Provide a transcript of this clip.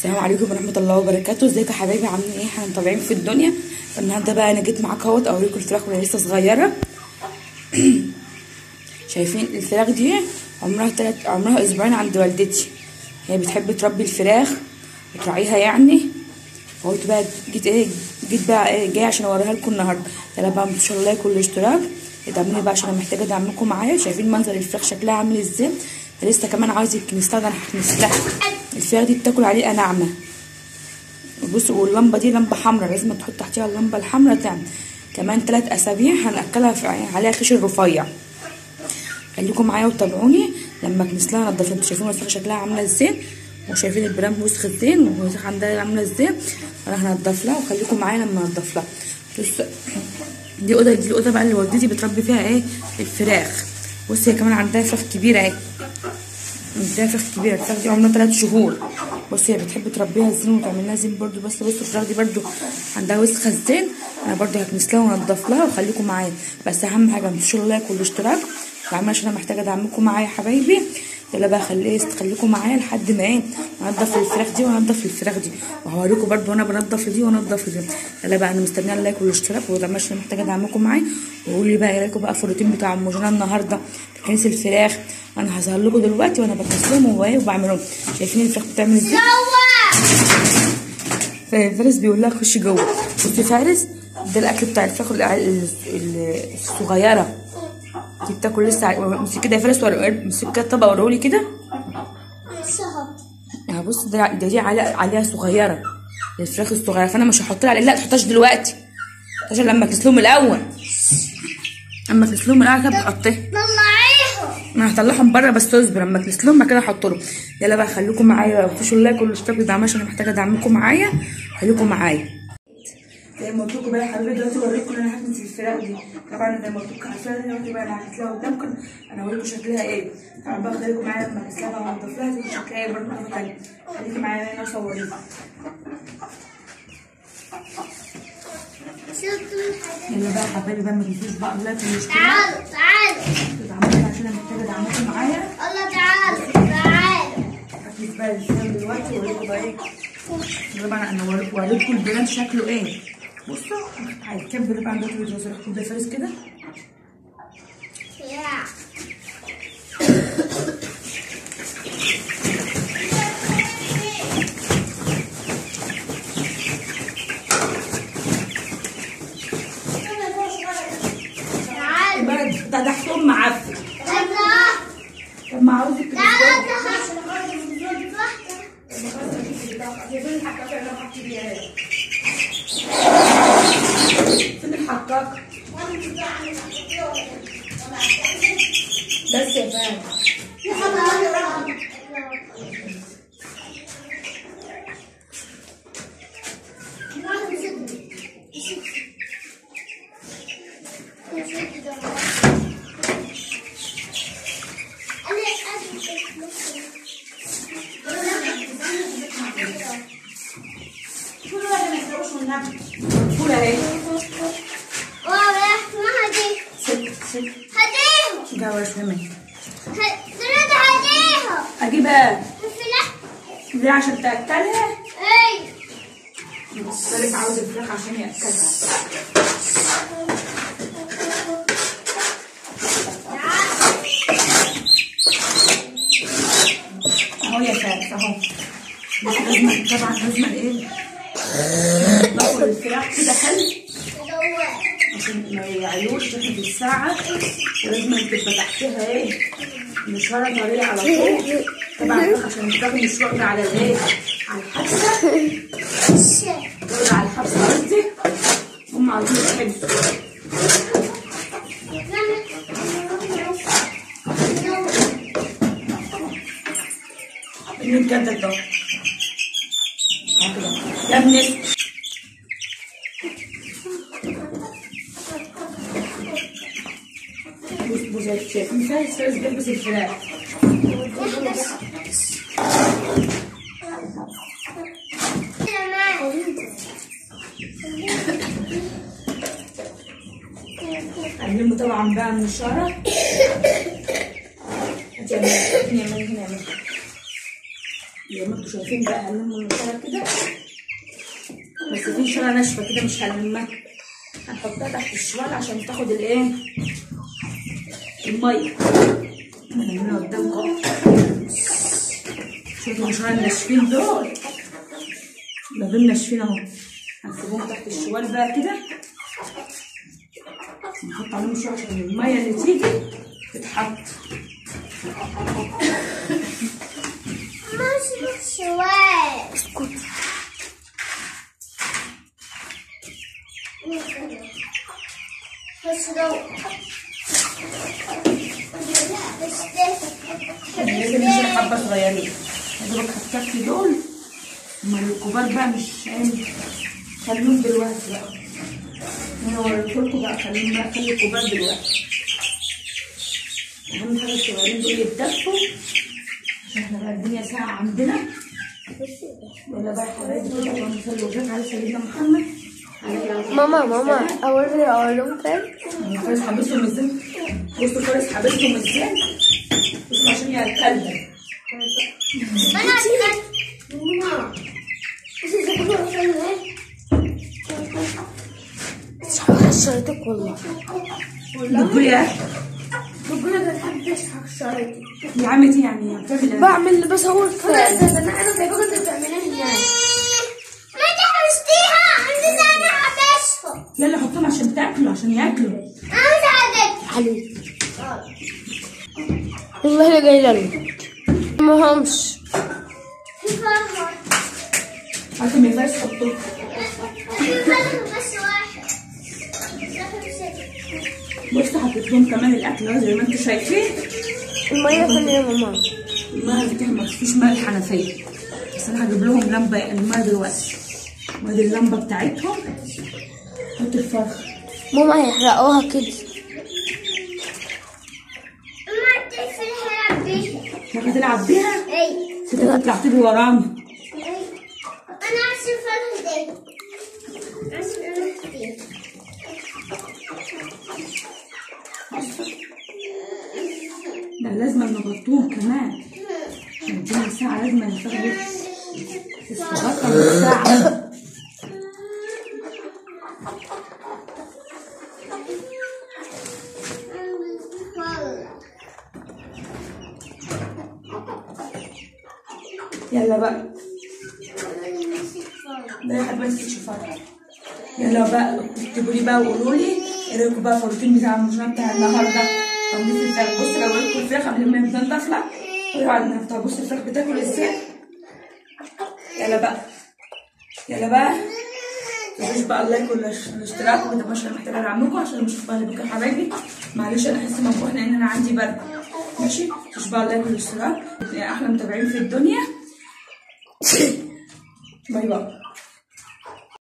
السلام عليكم ورحمة الله وبركاته. ازيكم يا حبايبي، عاملين ايه؟ احنا متابعين في الدنيا. النهارده بقى انا جيت معاك اهوت اوريكم الفراخ وهي لسه صغيرة. شايفين الفراخ دي عمرها اسبوعين عند والدتي. هي بتحب تربي الفراخ وتراعيها يعني. فقلت بقى جيت بقى جاية عشان اوريها لكم النهارده. يلا بقى ما شاء الله like والاشتراك، ادعموني بقى عشان انا محتاجه ادعمكم معايا. شايفين منظر الفراخ شكلها عامل ازاي؟ لسه كمان عايز يكنسلها، ده انا هكنسلها. الفراخ دي بتاكل عليها ناعمة. بصوا، واللمبه دي لمبة حمراء، لازم تحط تحتها اللمبة الحمراء. تعمل كمان 3 اسابيع هناكلها عليها خيش الرفيع. خليكم معايا وتابعوني لما اكنسلها انضفها. انتوا شايفين الفراخ شكلها عامله ازاي، وشايفين البرام وسخ ازاي، والوسخ عندها عامله ازاي. انا هنضف لها وخليكم معايا لما انضف لها. بصوا دي اوضة، دي الاوضة بقى اللي والدتي بتربي فيها ايه الفراخ. بصي هي كمان عندها فراخ كبيرة اهي، عندها فراخ كبيرة. الفراخ دي عمرها 3 شهور. بصي هي بتحب تربيها الزين وتعمل لها زين برده. بس بصوا الفراخ دي برده عندها وسخة الزين، انا برده هكنس لها وانضف لها وخليكم معايا. بس اهم حاجة ما تنسوش ال like والاشتراك، عشان انا محتاجه ادعمكم معايا يا حبايبي. يلا بقى خليكم معايا لحد ما ايه انضف الفراخ دي وانضف الفراخ دي، وهوريكم برده وانا بنضف دي وانضف دي. يلا بقى انا مستنيه ال like والاشتراك، وده عشان محتاجه ادعمكم معايا. وقولوا لي بقى ايه رايكم بقى في الروتين بتاع ام جنى النهارده في كنس الفراخ. انا هظهر لكم دلوقتي وانا بكنسلهم وبعملهم. شايفين الفراخ بتعمل ازاي؟ فارس بيقول لها خشي جوه. بصي فارس ده الاكل بتاع الفراخ الصغيرة دي، بتاكل لسه. امسك كده يا فارس، امسك كده الطبق وريهولي كده. اهو بص، ده دي عليها صغيرة الفراخ الصغيرة، فانا مش هحط لها. لا تحطهاش دلوقتي عشان لما اكسلهم الاول. اما اكسلهم الاول كده بتحطيها. طلعيهم، انا هطلعهم بره بس اصبر اما اكسلهم بعد كده احط لهم. يلا بقى خليكم معايا، وفيش ال like والاشتراك والدعم عشان انا محتاجه ادعمكم معايا. خليكم معايا زي ما قلت لكم بقى يا حبايبي. دلوقتي اوريكم ان انا هكنس الفراخ دي. طبعا زي ما قلت لكم عارفين دلوقتي بقى انا هكنسلها قدامكم، انا هوريكم شكلها ايه. طبعا بقى خليكم معايا لما اكنسلها بقى وانضف لها تبقى شكلها ايه برضه مرة ثانية. خليكم معايا انا اصوريكم. يلا بقى يا حبايبي بقى ما تنسوش بقى ال like والاشتراك. تعالوا تعالوا ادعموني عشان انا محتاجه ادعمكم معايا. يلا تعالوا تعالوا. هكنس بقى الفراخ دلوقتي واوريكم بقى ايه. طبعا انا اوريكم البرام شكله ايه. بصوا هيتكبر بقى عندكم الفيديو. ريحته ده فارس كده. ده تحتهم معفن. طب ما عاوزك فين الحكاك؟ بس يا فندم. اجيبها ليه؟ عشان تاكلها؟ ايوه. فارس عاوز الفراخ عشان ياكلها. اهو يا فارس اهو. بس لازم طبعا لازم ايه ناكل الفراخ كده حلو عشان ما يعيوش احنا في الساعة، ولازم تبقى تحتها ايه نشاره طرية على طول. طبعا عشان الفراخ مش واقفة على الايه على الحبسة، واقفة على الحبسة قصدي. هم عاوزين يحبسوا. نتجدد ده يا ابني. بص شايفين فارس؟ فارس بيلبس الفراخ. هنلمه طبعا بقى من الشارع. هاتي يا منى، هنا يا منى. يا زي ما انتوا شايفين بقى هنلم النشاره كده، بس في نشاره ناشفة كده مش هنلمها، هنحطها تحت الشوال عشان تاخد الايه المية. انا قدامكم شوفوا النشاره الناشفين دول، ده دول ناشفين اهو، هنسيبهم تحت الشوال بقى كده، نحط عليهم شوية عشان المية اللي تيجي تتحط. ماشي الشوال. اسكت. لازم نشيل حبه صغيرين، يا دوبك هتكفي دول، اما الكبار بقى مش عامل، خليهم دلوقتي بقى، انا وريتلكوا بقى، خليهم بقى، خلي الكبار دلوقتي. اهم حاجة الصغيرين دول يتدفوا عشان احنا بقى الدنيا ساقعه عندنا. يلا بقى يا حبايبي كده، اللهم صل وسلم على سيدنا محمد. ماما ماما اقول لهم فين؟ فارس حبسهم ازاي؟ بصوا فارس حبسهم ازاي؟ بصوا عشان ياكلهم. انا ماما شريتك والله. بتقولي ايه؟ بقول لك بتحب تشحك شرايطي يا عمتي، يعني بتعمل ايه؟ بعمل بصور خلاص انا سايباك انت بتعمليها هناك. ما انت حبستيها عندنا، انا حبسهم. يلا حطهم عشان تاكلوا، عشان ياكلوا. انا مش عاجبني عليك والله. انا جاي لنا مهمش في فرخة. عارفه ما ينفعش تحطهم في فرخة بس واحد. بصوا حطيت لهم كمان الاكل اهو زي ما انتم شايفين. المية فين يا ماما؟ المية دي ما فيش مية الحنفية، بس انا هجيب لهم لمبة المية دلوقتي، وادي اللمبة بتاعتهم. حط الفرخه ماما هيحرقوها كده. ما تقفل هلعب بيها. الفرخه تلعب بيها؟ ايوه. كده تطلع تجري ورانا. انا عايز الفرخه دي، عايز الفرخه دي. ده لازم نغطوه كمان عشان الدنيا ساعة، لازم نغطوه تتغطى بالساعة. يلا بقى ده يا حبايبي تشوفها. يلا بقى اكتبوا لي بقى وقولوا لي ايه رايكم بقى في الروتين بتاع المشروع بتاع النهارده، تنظيف الفراخ. بصوا لو لكم الفراخ قبل ما تنضف لها قولوا على النفطه. بصوا الفراخ بتاكل ازاي. يلا بقى يلا بقى متنسوش بقى ال like والاشتراك، وما تبقاش انا محتاجه ادعمكم عشان مش بقى بكره حبايبي. معلش انا احس مبروح لان انا عندي برد. ماشي، متنسوش بقى ال like والاشتراك، يا احلى متابعين في الدنيا. bye bye.